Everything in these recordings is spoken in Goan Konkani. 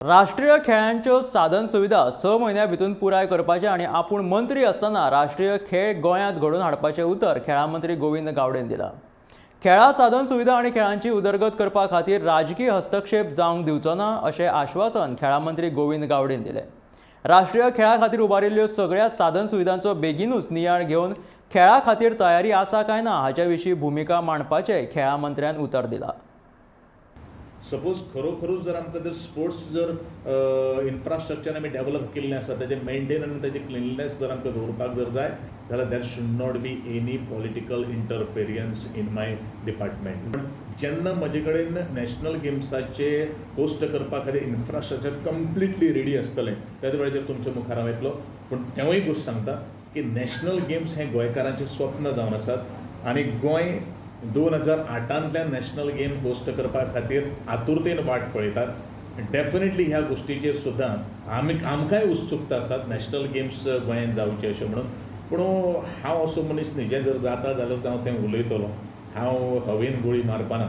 राष्ट्रीय खेळांच्यो साधन सुविधा 6 म्हयन्यां भितर पुराय करपाचें आनी आपूण मंत्री आसतना राष्ट्रीय खेळ गोंयांत घडोवन हाडपाचें उतर खेळां मंत्री गोविंद गावडेन दिलां. खेळां साधन सुविधा आनी खेळांची उदरगत करपा खातीर राजकीय हस्तक्षेप जावंक दिवचो ना, अशें आश्वासन खेळां मंत्री गोविंद गावडेन दिलें. राष्ट्रीय खेळां खातीर उबारिल्ल्यो सगळ्या साधन सुविधांचो बेगिनूच नियाळ घेवन खेळां खातीर तयारी आसा काय ना हाचे विशीं भुमिका मांडपाचें खेळां मंत्र्यान उतर दिलां. सपोज खरोखरूच जर आमकां जर स्पोर्ट्स जर इन्फ्रास्ट्रक्चर आमी डेवलप केल्लें आसा, ताजें मेंटेन आनी ताजें क्लिनलीनेस जर आमकां दवरपाक जर जाय जाल्यार there should not be any political interference in my department. पण जेन्ना म्हजे कडेन नॅशनल गेम्साचे होस्ट करपा खातीर इन्फ्रास्ट्रक्चर कंप्लिटली रेडी आसतलें, त्याच वेळाचेर तुमच्या मुखार हांव येतलो. पूण तेंवूय गोश्ट सांगता की नॅशनल गेम्स हें गोंयकारांचें स्वप्न जावन आसात आनी गोंय 2008तांतल्यान नॅशनल गेम होस्ट करपा खातीर आतुरतेन वाट पळयतात. डेफिनेटली ह्या गोश्टीचेर सुद्दां आमी आमकांय उत्सुकता आसात नॅशनल गेम्स गोंयांत जावचे अशें म्हणून. पूण हांव असो मनीस न्ही, जें जर जाता जाल्यार हांव तें उलयतलो. हांव हवेन गुळी मारपाना.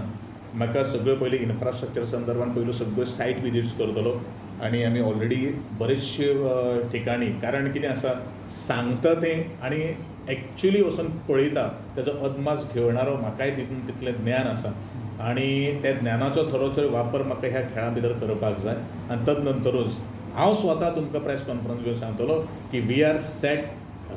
म्हाका सगळ्यो पयलीं इन्फ्रास्ट्रक्चर संदर्भान पयल्यो सगळ्यो सायट विजिट्स करतलो आनी आमी ऑलरेडी बरेचशे ठिकाणी, कारण कितें आसा, सांगता तें आनी एक्च्युली वचून पळयता तेजो अदमास घेवणारो म्हाकाय तितून तितलें ज्ञान आसा आनी त्या ज्ञानाचो थोडोसो वापर म्हाका ह्या खेळां भितर करपाक जाय. आनी तदनंतरूच हांव स्वता तुमकां प्रेस कॉन्फरन्स घेवन सांगतलो की we are set,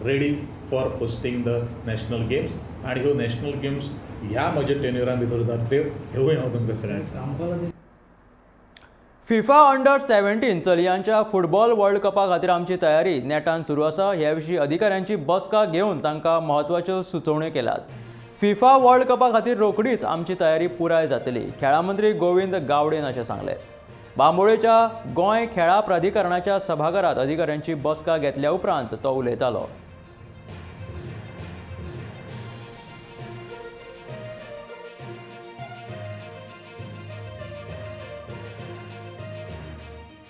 ready for hosting the national games. आनी ह्यो नॅशनल गेम्स ह्या म्हज्या टेन्युरा भितर जातल्यो, हेवूय हांव तुमकां सगळ्यांक सांगता. फिफा अंडर 17 चलयांच्या फुटबॉल वर्ल्ड कपा खातीर आमची तयारी नेटान सुरू आसा. हे विशीं अधिकाऱ्यांची बसका घेवन तांकां म्हत्वाच्यो सुचोवण्यो केल्यात. फिफा वर्ल्ड कपा खातीर रोखडीच आमची तयारी पुराय जातली, खेळां मंत्री गोविंद गावडेन अशें सांगलें. बांबोळेच्या गोंय खेळां प्राधिकरणाच्या सभाघरात अधिकाऱ्यांची बसका घेतल्या उपरांत तो उलयतालो.